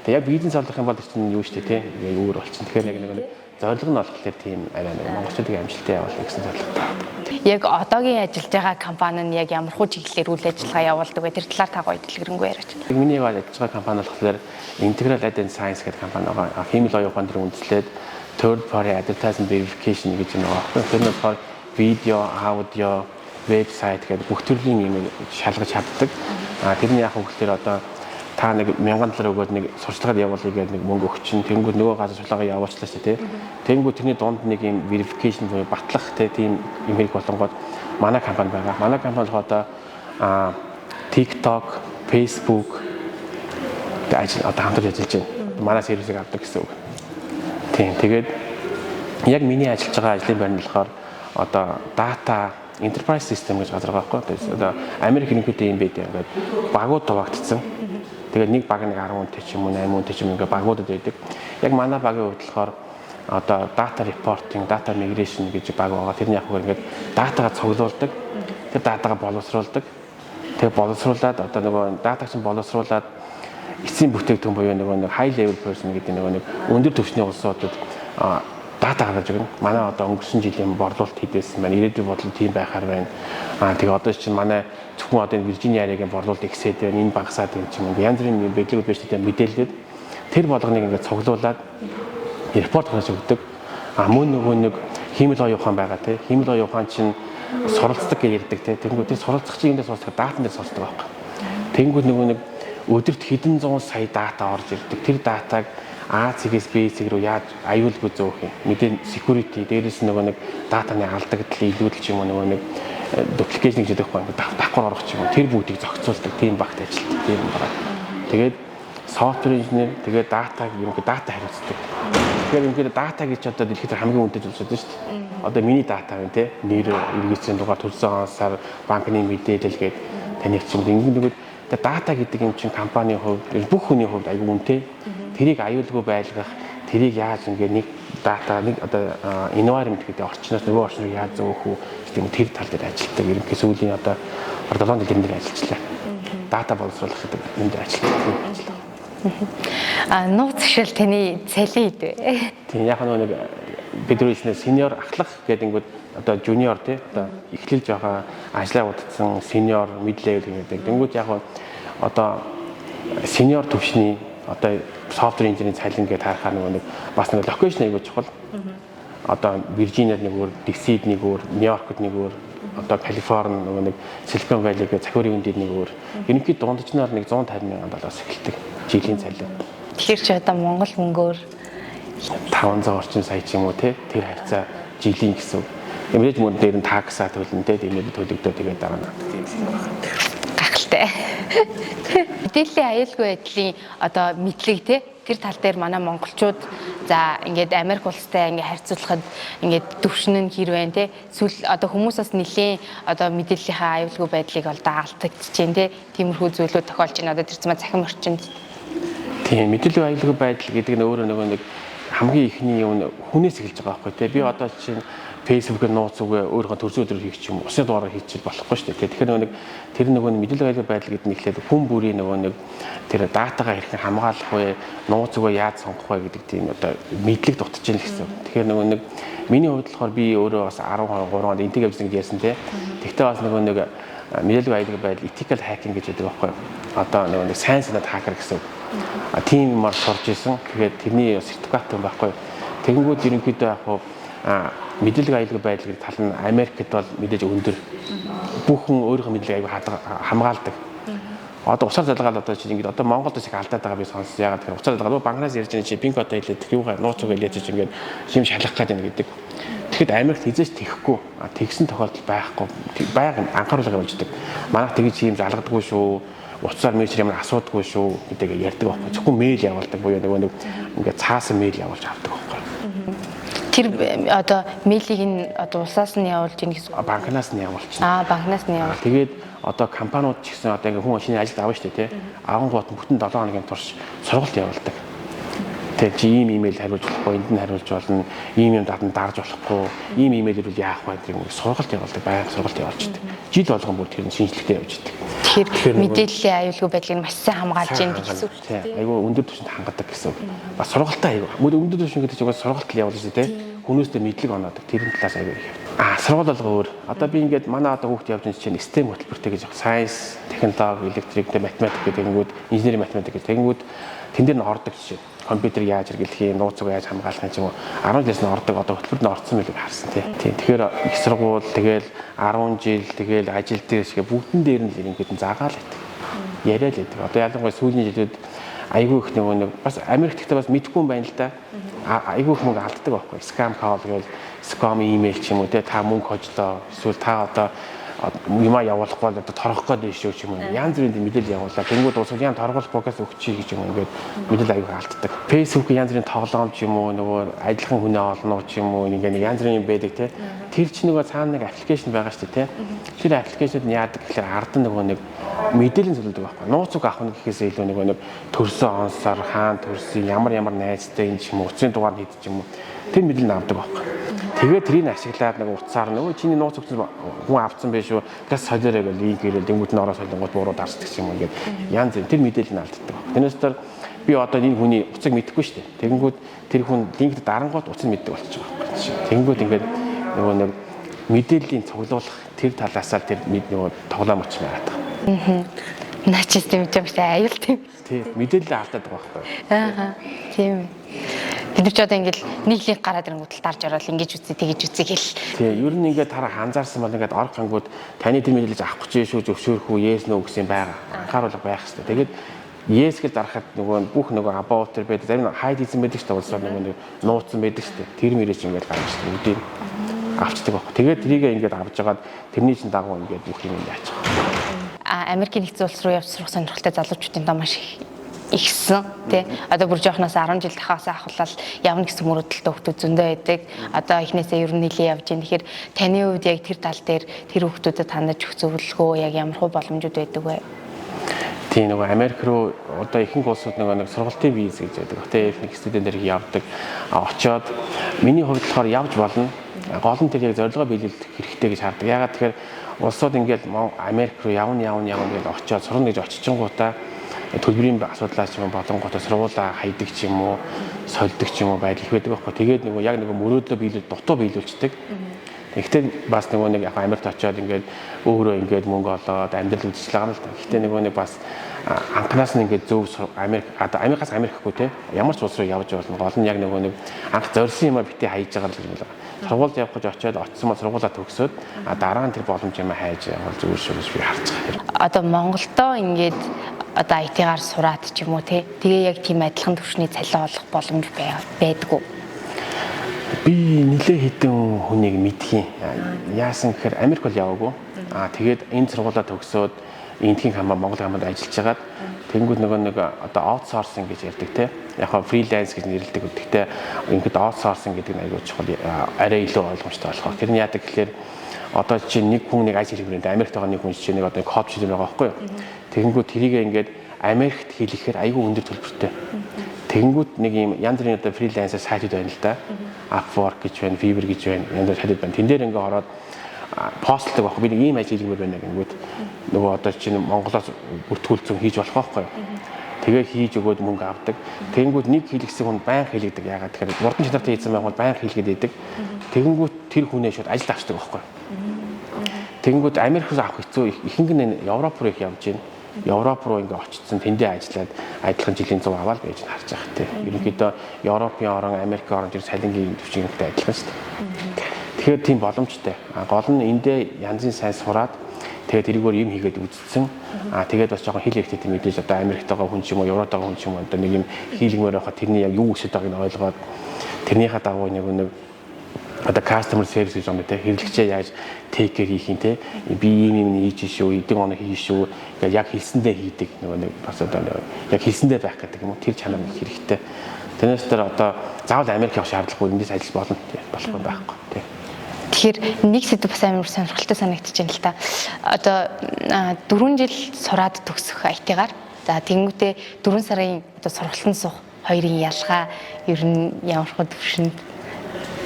Тэгээ яг бизнес олох юм бол чинь юу шүү дээ, тий? Яг өөр болчихно. Тэгэхээр яг нэг зорилго нь болохоор тийм арай нэг монголчуудын амжилттай явуулах гэсэн зорилготой. Яг одоогийн ажиллаж байгаа компани нь яг ямар хуу чиглэлээр үйл ажиллагаа явуулдаг вэ? Тэр талаар та гоё дэлгэрэнгүй яриач. Миний яг ажиллаж байгаа компани болохоор Integral Ad Science гэдэг компани байгаа. Хиймэл оюун ухаан дээр үндэслээд third party advertising verification гэж юм байгаа байхгүй. Тэр нь болохоор видео, аудио, вебсайт гэдэг бүх төрлийн юм шалгаж чаддаг. А тэрний яг хөвгөлтөр одоо та нэг 1000 доллар өгөөд нэг сурчлагад явуулъя гэдэг нэг мөнгө өгчин. Тэнгүүд нөгөө газар сурчлагаа явуулчлаа шүү дээ, тий. Тэнгүүд тэрний дунд нэг юм verification буюу батлах, тий, тийм юм хэрэг болонгод манай компани байгаа. Манай компани болохоор одоо TikTok, Facebook ажил одоо хамтарч ажиллаж байна. Манай сервисийг авдаг гэсэн үг. Тийм, тэгээд яг миний ажиллаж байгаа ажлын байр нь болохоор одоо data enterprise system гэж газар байгаа байхгүй. Одоо Америк ерөнхийдөө юм байдаг. Ингээд багууд дуваагдсан. Тэгээд нэг баг нэг 10 хүнтэй ч юм уу, 8 хүнтэй ч юм ингээд багуудад байдаг. Яг манай багийн хувьд болохоор одоо data reporting, data migration гэж баг байгаа. Тэрний яг ингээд датагаа цуглуулдаг. Тэр датагаа боловсруулдаг. Тэгээ боловсруулад одоо нөгөө датаг чинь боловсруулад эцсийн бүтээгдэхүүн буюу нөгөө нэг high level person гэдэг нөгөө нэг өндөр түвшний улсуудад дата гаргаж өгнө. Манай одоо өнгөрсөн жилийн борлуулалт хийдээсэн байна. Ирээдүйн борлуулалт тийм байхаар байна. Тэгээ одоо чинь манай зөвхөн одоо энэ Виржиниа area-гийн борлуулалт ихсээд байна. Энэ багасаад юм ч юм уу. Янз бүрийн бэлгүүд байж тээ мэдээлэлүүд тэр болгоныг ингээд цуглуулад report гаргаж өгдөг. Мөн нөгөө нэг хиймэл оюун ухаан байгаа тий. Хиймэл оюун ухаан чинь суралцдаг гэж ярьдаг тий. Тэнгүүд тэр суралцах чинь эндээс суралцах датан дээр суралцдаг байхгүй. Тэнгүүд нөгөө нэг өдөрт хэдэн зуун сая дата орж ирдэг. Тэр датаг А цэгээс Б цэг рүү яаж аюулгүй зөөх юм. Мэдээ security, дээрээс нөгөө нэг датаны алдагдал илүүдэл ч юм уу, нөгөө нэг duplication гэж гэдэг байхгүй, давхар орох ч юм уу. Тэр бүгдийг зохицуулдаг тийм багт ажилтдаг тийм байгаа. Тэгээд software engineer, тэгээд датаг юм дата хариуцдаг. Тэгэхээр юм дата гэж одоо дэлхийд хамгийн үнэтэй зүйл шүү дээ. Одоо миний дата байна те. Нэр, эргэцийн дугаар, төрсөн он сар, банкны мэдээлэл гээд таних чинь ингэн нөгөө дата гэдэг юм чинь компанийн хувьд, бүх хүний хувьд аюу үнэтэй. Тэрийг аюулгүй байлгах, тэрийг яаж ингээ нэг дата нэг одоо environment гэдэг орчноос нөгөө орчин руу яаж зөөх үү гэдэг юм, тэр тал дээр ажилладаг. Ерөнхий сүүлийн одоо 7 жил энэ дээр ажиллажлаа. Дата боловсруулах гэдэг юм дээр ажилладаг. Нууц зуршил таны цалин хэд вэ? Тийм, яг нэг бид нар хэлснээр senior ахлах гэдэг ингүүд одоо junior тий, одоо эхлэлж байгаа, ажлаа удацсан senior, mid level гэдэг. Тэнгүүд яг одоо senior төвшний одоо software engineer цалин гэдэг таарахаар нөгөө нэг бас нэг location аягүй чухал. Одоо Виржиниад нэг өөр, DC-д нэг өөр, Нью-Йоркд нэг өөр, одоо Калифорни нөгөө нэг Silicon Valley гэх цахиурын үндэд нэг өөр. Ерөнхий дундчнаар нэг 150 мянган доллараас эхэлдэг жилийн цалин. Тэгэхээр чи одоо Монгол мөнгөөр 500 орчим сая ч юм уу те, тэр хавцаа жилийн гэсэн. Мэдээж мөн дээр нь tax-аа төлнө те, тийм төлөгдөө тэгээд дараа нь тийм юм байна. Гайхалтай. Мэдээллийн аюулгүй байдлын одоо мэдлэг те, тэр тал дээр манай монголчууд за ингээд Америк улстай ингээд харьцуулахад ингээд төвшин нь хэр байна те, эсвэл одоо хүмүүс бас нэлээд одоо мэдээллийнхаа аюулгүй байдлыг одоо алдагдчихээн те, тиймэрхүү зүйлүүд тохиолж байна одоо тэр зам цахим орчинд. Тийм, мэдээллийн аюулгүй байдал гэдэг нь өөрөө нөгөө нэг хамгийн ихний юм хүнээс эхэлж байгаа байхгүй те. Би одоо чинь Facebook-ээр нууц үгээ өөрийнхөө төрсөн өдрөөр хийх ч юм уу, усны дугаараар хийчихэл болохгүй шүү дээ. Тэгэхээр нөгөө нэг тэр нөгөө нэг мэдээлэл аюулгүй байдал гэдэг нь эхлээд хүн бүрийн нөгөө нэг тэр датагаа хэрхэн хамгаалах вэ, нууц үгээ яаж сонгох вэ гэдэг тийм одоо мэдлэг дутаж байна гэсэн. Тэгэхээр нөгөө нэг миний хувьд болохоор би өөрөө бас 13 онд энтиг явжсан гэж ярьсан те. Тэгтээ бас нөгөө нэг мэдээлэл аюулгүй байдал, ethical hacking гэж байдаг байхгүй. Одоо нөгөө нэг сайн санаад хакер гэсэн үг. Тийм юмар сурж исэн. Тэгээд тэрний сертификат юм байхгүй. Тэгэнгүүт ерөнхийдөө яг хуу мэдээлэл аюулгүй байдал гэдэг тал нь Америкт бол мэдээж өндөр. Бүх хүн өөрийнхөө мэдээллийг аюул хамгаалдаг. Одоо утсаар залгаад одоо чи ингээд одоо Монголд бас их алдаад байгаа би сонссон. Ягаад гэхээр утсаар залгаад банкнаас ярьж байгаа чи PIN код хэлээд юугаа нууц үг хэлээд чи ингээд шим шалгах гээд байна гэдэг. Тэгэхэд Америкт хизээч тэхгүй. Тэгсэн тохиолдол байхгүй. Байг анхааруулга явуулждаг. Манайх тэгж юм залгадаггүй шүү, утсаар мессеж ямар асуудаггүй шүү гэдэг ярьдаг байхгүй. Зөвхөн мэйл явуулдаг буюу нөгөө нэг ингээд цаасан мэйл явуулж авдаг байхгүй. Тэр одоо мэйлийг нь одоо улсаас нь явуулж ийн гэсэн. Банкнаас нь явуулчихна. Банкнаас нь явуул. Тэгээд одоо компаниуд ч гэсэн одоо ингээ хүн шинэ ажилд авна шүү дээ, тий. Авангууд бүтэн 7 хоногийн турш сургалт явуулдаг. Тэгээ чи ийм имэйл хариулж болохгүй, энд нь хариулж болно, ийм юм датан дарж болохгүй, ийм имэйл ирвэл яах вэ гэдэг юм сургалт явуулдаг, байнга сургалт явуулждаг. Жил болгон бүр тэр нь шинжилгээтэй явж идэг. Тэгэхээр мэдээллийн аюулгүй байдлыг маш сайн хамгаалж яах гэсэн үг шүү дээ. Айгүй өндөр түвшинд хангадаг гэсэн үг. Бас сургалтаа айгүй. Өндөр түвшин гэдэг чинь сургалт явуулж шүү дээ. Хүмүүстээ мэдлэг оноодог. Тэрэн талаас айгүй их явдаг. Сургууль болго өөр. Одоо би ингээд манай одоо хүүхд явж байгаа чинь STEM хөтөлбөртэй гэж science, технологи, электрик, математик гэдэг ингэнгүүд инженерийн математик гэж тэгэнгүүт тэн дээр нь ордог жишээ. Компьютер яаж хэрэглэх юм, нууц үг яаж хамгаалах юм ч юм уу 10 жилээс нь ордог, одоо хөтөлбөрт нь орцсон байлыг харсан тий. Тийм. Тэгэхээр их сургууль тэгэл 10 жил тэгэл ажил дээр шиг бүгдэн дээр нь л ерөнхийдөө нь загаал байдаг. Яриа л байдаг. Одоо ялангуяа сүүлийн жилүүд айгүй их нөгөө нэг бас Америкт гэхдээ бас мэдгүй юм байна л да. Айгүй их мөнгө алддаг байхгүй. Scam call гээл scam email ч юм уу те, та мөнгө хожлоо эсвэл та одоо юмаа явуулахгүй бол одоо торгох гээд шүү ч юм уу. Янз бүрийн мэдээлэл явуулаа. Тэнгүүд уусал ян торгуулах өгчий гэж юм ингээд мэдээлэл аягүй алддаг. Facebook янз бүрийн тоглоом ч юм уу, нөгөө адилхан хүнээ олно ч юм уу, ингээд нэг янз бүрийн юм байдаг те. Тэр чинь нөгөө цаана нэг application байгаа шүү дээ те. Тэр application-ууд нь яадаг гэхээр ард нь нөгөө нэг мэдээлэл зөвлөдөг байхгүй. Нууц үг авах нь гэхээсээ илүү нөгөө нэг төрсөн он сар, хаан төрсөн, ямар ямар найзтай юм ч юм уу, утасны дугаар хэд ч юм уу. Тэр мэдээлэл авдаг байхгүй. Тэгээд тэрийг ашиглаад нэг утсаар нөгөө чиний нууц өгсөн хүн авцсан байх шүү. Газ солиорой гэж линк ирэл тэнгууд нь ороо солонгууд буруу дарсдаг юм ингээд янз бүр тэр мэдээлэл нь алддаг. Тэрнээс тэр би одоо энэ хүний утсыг мэдэхгүй шүү дээ. Тэгэнгүүт тэр хүн линкд дарангууд утсыг мэддэг болчих жоох байхгүй. Тэгэнгүүт ингээд нөгөө нэг мэдээллийн цуглуулах тэр талаасаа тэр нөгөө тоглоом очиж байгаад байгаа. Наа чи тийм юм шиг аюул тийм. Тий, мэдээлэл алдаад байгаа байхгүй. Аа. Тийм. Бид нар ч одоо ингээл нэг линк гараад ирэнгүүт л дарж ороод ингэж үзье, тэгэж үзье гэл. Тий, ер нь ингээд тараа ханзаарсан бол ингээд орох гангууд таны тэр мэдээлэл авах гэж шүү, зөвшөөрөх үү, yes no гэсэн байгаа. Анхааруулга байх хэрэгтэй. Тэгээд yes гэж дарахад нөгөө бүх нөгөө about тэр байдаг. Зарим нь hide хийсэн байдаг шүү дээ. Улсаар нөгөө нэг нууцсан байдаг шүү дээ. Тэр мөрөөч ингээд гарч шүү дээ. Бүгдийг авчдаг байхгүй. Тэгээд тэрийг ингээд авч жагаад тэрний чинь дагуу ингээд бүх юм яаж байгаа. А Америкийн нэгдсэн улс руу явж сурах сонирхолтой залуучуудын доо маш их ихсэн тий. Одоо бүр жоохноос 10 жил дахаас ахуулаад явна гэсэн мөрөөдөлтэй хүмүүс зөндөө байдаг. Одоо эхнээсээ ер нь нэлээ явж байна. Тэгэхээр таны хувьд яг тэр тал дээр тэр хүмүүстэд хандаж өгөх зөвлөгөө яг ямар хуу боломжууд байдаг вэ? Тийм, нөгөө Америк руу одоо ихэнх улсууд нөгөө нэг сургалтын виз гэж байдаг. Тэ F1 студентээр явдаг. Очоод миний хувьд болохоор явж болно. Гол нь тэр яг зорилгоо биелүүлэх хэрэгтэй гэж хардаг. Ягаад тэгэхээр улсууд ингээд Америк руу явна явна явна гэж очоод сурна гэж очичингуудаа төлбөрийн асуудлаас ч юм болонгуудаа сургуулаа хайдаг ч юм уу, сольдог ч юм уу байдал их байдаг байхгүй. Тэгээд нөгөө яг нөгөө мөрөөдлөө биелүүл дутуу биелүүлчихдэг. Гэхдээ бас нөгөө нэг яг Америкт очиод ингээд өөрөө ингээд мөнгө олоод амьдрал үзэж байгаа юм л та. Гэхдээ нөгөө нэг бас анхнаас нь ингээд зөв Америк одоо Америкаас Америкгүй те ямар ч улс руу явж болно. Гол нь яг нөгөө нэг анх зорьсон юмаа битээ хайж байгаа л юм байна. Сургуульд явах гэж очиод очсон ба сургуулаа төгсөөд дараа нь тэр боломж юм хайж явал зүгээр шүү гэж би харж байгаа. Одоо Монголдоо ингээд одоо IT-гаар сураад ч юм уу те тэгээ яг тийм адилхан түвшний цалин олох боломж байдгүй. Би нэлээ хэдэн хүнийг мэдхийн. Яасан гэхээр Америк бол яваагүй. Аа тэгээд энэ сургуулаа төгсөөд эндхийн хамаа Монгол хамаанд ажиллаж хагаад тэгэнгүүт нөгөө нэг одоо аутсорсинг гэж ярьдаг те. Яг хаа фриланс гэж нэрлэдэг. Гэхдээ ингээд аутсорсинг гэдэг нь аягүй чухал, арай илүү ойлгомжтой болохоор. Тэр нь яадаг гэхээр одоо чинь нэг хүн нэг ажил хиймээр Америкт байгаа нэг хүн чинь нэг одоо код хиймээр байгаа байхгүй юу. Тэгэнгүүт тэрийг ингээд Америкт хийлгэхээр аягүй өндөр төлбөртэй. Тэгэнгүүт нэг юм янз бүрийн одоо фрилансер сайтууд байна л да. Upwork гэж байна, Fiverr гэж байна, янз бүрийн сайтууд байна. Тэн дээр ингээ ороод постлдог байхгүй, би нэг ийм ажил хиймээр байна гэнгүүт нөгөө одоо чинь Монголоос бүртгүүлсэн хийж болох байхгүй юу. Тэгээ хийж өгөөд мөнгө авдаг. Тэгэнгүүт нэг хийлгсэн хүн байнга хийлгэдэг. Ягаад тэгэхээр мурдан чанартай хийсэн байх бол байнга хийлгээд идэг. Тэгэнгүүт тэр хүнээ шууд ажилд авчдаг байхгүй юу. Тэгэнгүүт Америкээс авах хэцүү. Ихэнх нь Европ руу их явж байна. Европ руу ингээ очсон тэндээ ажиллаад адилхан жилийн 100 аваад байж нь харж байгаа тий. Ерөнхийдөө Европын орон, Америкийн орон тэр салингийн төвчнтэй адилхан шүү дээ. Тэгэхээр тийм боломжтой. Гол нь эндээ янзын сайн сураад тэгээд тэрийгээр юм хийгээд үзсэн. Тэгээд бас жоохон хэл хэрэгтэй мэдээж одоо Америкт байгаа хүн ч юм уу, Европт байгаа хүн ч юм уу одоо нэг юм хийлгмээр байхад тэрний яг юу өсөд байгааг нь ойлгоод тэрнийхээ дагуу нэг нэг одоо customer service гэж юм те, хэрэглэгчээ яаж take care хийх юм те, би ийм юм хийж шүү, эдэн оног хийж шүү гэж яг хэлсэндээ хийдэг нөгөө нэг бас одоо яг хэлсэндээ байх гэдэг юм уу, тэр чанар нь хэрэгтэй. Тэрнээс тэр одоо заавал Америк явах шаардлагагүй, эндээс ажиллаж болно тий, болохгүй байхгүй тий. Тэгэхээр нэг сэдв бас амар сонирхолтой санагдчих юм л та. Одоо 4 жил сураад төгсөх IT-гаар, за тэнгуүтээ 4 сарын одоо сургалтанд суух хоёрын ялгаа ер нь ямар хөө төвшөнд?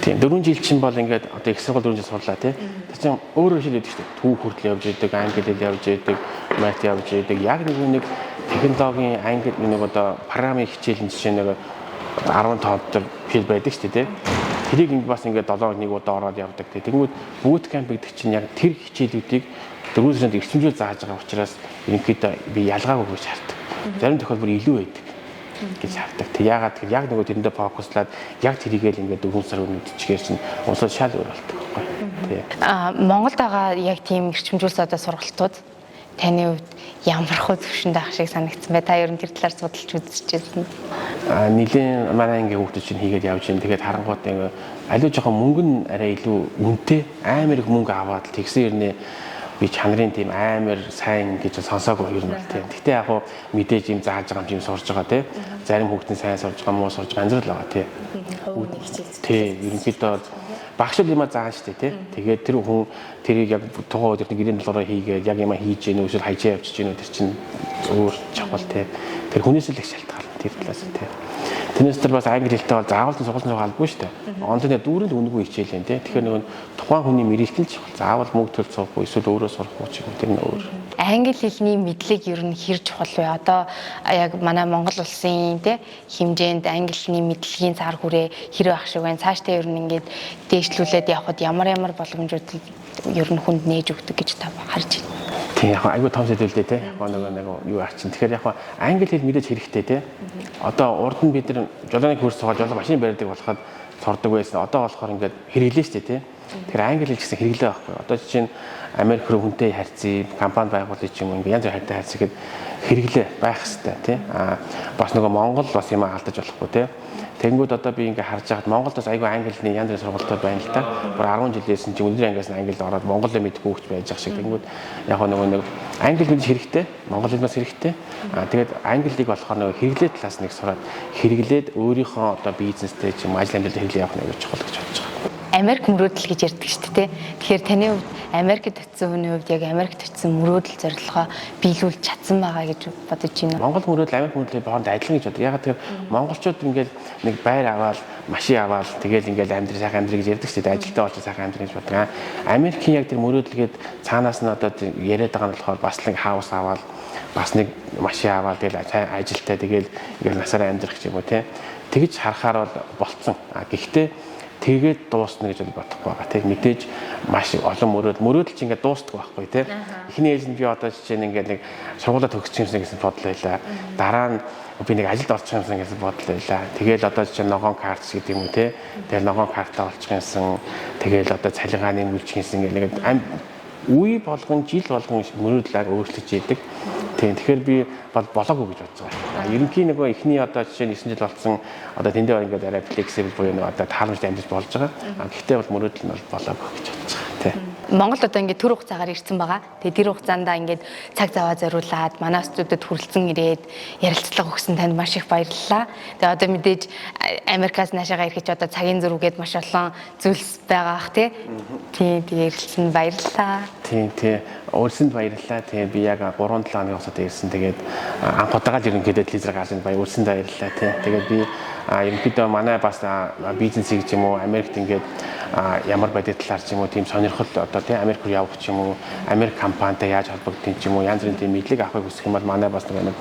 Тийм, 4 жил чинь бол ингээд одоо их сургууль 4 жил сурлаа тий. Тэр чинь өөрөө шил өгдөг шүү дээ. Түүх хүртэл явж идэг, англи хэл явж идэг, мат явж идэг. Яг нэг технологийн англи нэг одоо програмын хичээл нь жишээ нэг 15 дээр хэл байдаг шүү дээ тий. Тэрийг ингээд бас ингээд 7 нэг удаа ороод явдаг тий. Тэнгүүд boot camp гэдэг чинь яг тэр хичээлүүдийг 4 сард эрчимжүүл зааж байгаа учраас ерөнхийдөө би ялгаагүй гэж хардаг. Зарим тохиолдолд бүр илүү байдаг гэж хардаг. Тэг яагаад тэгэхээр яг нөгөө тэрэндээ фокуслаад яг тэрийгэл ингээд 4 сар мэдчихээр чинь улсууд шал өөр болдог байхгүй. Тий. Аа Монголд байгаа яг тийм эрчимжүүлсэн одоо сургалтууд таны хувьд ямар хөө төвшөнд ах шиг санагдсан бай? Та ер нь тэр талаар судалж үзчихсэн. Аа нэлийн манай ангийн хүүхдүүд чинь хийгээд явж байна. Тэгээд харангуут ингээ аливаа жоохон мөнгө нь арай илүү үнэтэй, амар их мөнгө аваад л тэгсэн хэрнээ би чанарын тийм амар сайн гэж сонсоогүй ер нь бол тийм. Гэхдээ яг хуу мэдээж юм зааж байгаа юм сурж байгаа тий. Зарим хүүхдийн сайн сурж байгаа, муу сурж байгаа янз бүр л байгаа тий. Тий, ерөнхийдөө багш л юма заана шүү дээ тий. Тэгээд тэр хүн тэрийг яг тухайн өдөр гэрийн долоороо хийгээд яг юма хийж гэнэ үү эсвэл хайжаа явчихж гэнэ үү, тэр чинь өөр чухал тий. Тэр хүнээс л их шалтгаална. Тэр талаас тий. Тэрнээс тэр бас англи хэлтэй бол заавал сургуулийн суух албагүй шүү дээ. Онлайн дүүрэнд үнэгүй хичээлэн тий. Тэгэхээр нөгөө тухайн хүний мэргэжил нь чухал. Заавал мөнгө төлж суухгүй эсвэл өөрөө сурах уу ч юм уу, тэр нь өөр. Англи хэлний мэдлэг ер нь хэр чухал вэ? Одоо яг манай Монгол улсын тий хэмжээнд англи хэлний мэдлэгийн цар хүрээ хэр байх шиг байна? Цаашдаа ер нь ингээд дээшлүүлээд явхад ямар ямар боломжууд ер нь хүнд нээж өгдөг гэж та харж байна? Тийм, яг айгүй том сэдв л дээ тий. Яг нэг юу арчин. Тэгэхээр яг англи хэл мэдээж хэрэгтэй тий. Одоо урд нь бид нар жолооны курс суугаад жолоо машин барьдаг болоход сурдаг байсан. Одоо болохоор ингээд хэрэглээ шүү дээ тий. Тэгэхээр англи хэл гэсэн хэрэглээ байхгүй. Одоо жишээ нь Америк руу хүнтэй харьцъя, компани байгуулъя ч юм уу, ингээд янз бүрийн харьцаа харьцаад хэрэглээ байх хэрэгтэй тий. Аа бас нөгөө Монгол бас юм алдаж болохгүй тий. Тэнгүүд одоо би ингээ харж байхад Монголд бас айгүй англи хэлний янз бүрийн сургалтууд байна л та. Бүр 10 жилээс нь чи өндөр ангиас нь англи ороод монголоо мэдэхгүй хөвч байж байгаа шиг. Тэнгүүд яг нөгөө нэг англи мэдээж хэрэгтэй, монгол хэл бас хэрэгтэй. Аа тэгээд англиг болохоор нөгөө хэрэглээ талаас нэг сураад хэрэглээд өөрийнхөө одоо бизнестэй ч юм ажил амьдралд хэрэглээ явах нь айгүй чухал гэж бодож байгаа. Америк мөрөөдөл гэж ярьдаг шүү дээ. Тэгэхээр таны хувьд Америкт очисон хүний хувьд яг Америкт очисон мөрөөдөл зорилгоо биелүүлж чадсан байгаа гэж бодож байна уу? Монгол мөрөөдөл, Америк мөрөөдлийг хооронд адилхан гэж боддог. Ягаад гэвэл монголчууд ингээд нэг байр аваад, машин аваад тэгэл ингээд амьдрал сайхан амьдрал гэж ярьдаг шүү дээ. Ажилтаа болж сайхан амьдрал гэж боддог. Америкийн яг тэр мөрөөдөлгээд цаанаас нь одоо яриад байгаа нь болохоор бас нэг house аваад, бас нэг машин аваад тэгэл ажилтаа тэгэл ингээд насаараа амьдрах ч юм уу тий. Тэгж харахаар бол болцсон. А гэхдээ тэгээд дуусна гэж бол бодохгүй байгаа. Тэг мэдээж маш олон мөрөөдөл чинь ингээд дуустдаг байхгүй тий. Эхний ээлжинд би одоо жишээ нь ингээд нэг сургуулаа төгсчих юмсан гэсэн бодол байлаа. Дараа нь би нэг ажилд орчих юмсан гэсэн бодол байлаа. Тэгээл одоо жишээ нь ногоон карт гэдэг юм уу тий. Тэгэл ногоон картаа олчих юмсан. Тэгээл одоо цалингаа нэмүүлчих юмсан гэх нэг үе болгон жил болгон мөрөөдлөөр өөрчлөж идэг. Тийм, тэгэхээр би бол болоогүй гэж бодож байгаа. Ерөнхий нөгөө эхний одоо жишээ нь 9 жил болсон, одоо тэндээ ингээд арай flexible буюу нөгөө одоо тааламжтай амьдарч болж байгаа. Гэхдээ бол мөрөөдөл нь бол болоогүй гэж бодож байгаа. Тийм. Монголд одоо ингээд төр хугацаагаар ирсэн байгаа. Тэгээ тэр хугацаанд ингээд цаг заваа зориулаад манай студид хүрэлцэн ирээд ярилцлага өгсөн танд маш их баярлалаа. Тэгээ одоо мэдээж Америкаас наашаага ирэхэд одоо цагийн зөрүүгээд маш олон зүйлс байгаа ах тий. Тийм, тэгээ ярилцсан баярлалаа. Тийм, тий. Урьсанд баярлалаа. Тийм, би яг 3-7 хоногийн хугацаатай ирсэн. Тэгээд анх удаага л ерөнхийдөө телевизээр гарч ирсэн. Урьсанд баярлалаа. Тийм. Тэгээд би ерөнхийдөө манай бас бизнесийг ч юм уу Америкт ингээд ямар байдаг талаар ч юм уу тийм сонирхол одоо тийм Америк руу явах ч юм уу Америк компанитай яаж холбогдох ч юм уу янз бүрийн тийм мэдлэг авахыг хүсэх юм бол манай бас нэг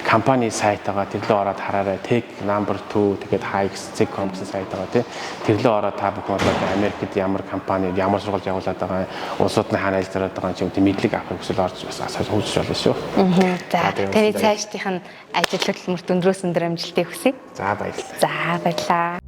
компани сайт байгаа, тэр лөө ороод хараарай. Tech number 2 тэгээд hikes.com гэсэн сайт байгаа тийм, тэр лөө ороод та бүхэн одоо Америкт ямар компани ямар сургууль явуулаад байгаа, улсууд нь хаана ажиллаад байгаа ч юм тийм мэдлэг авахыг хүсвэл орж бас хөгжиж болно шүү. За, таны цаашдынх нь ажил хөдөлмөрт өндрөөс өндөр амжилтыг хүсье. За, баярлалаа. За, баярлалаа.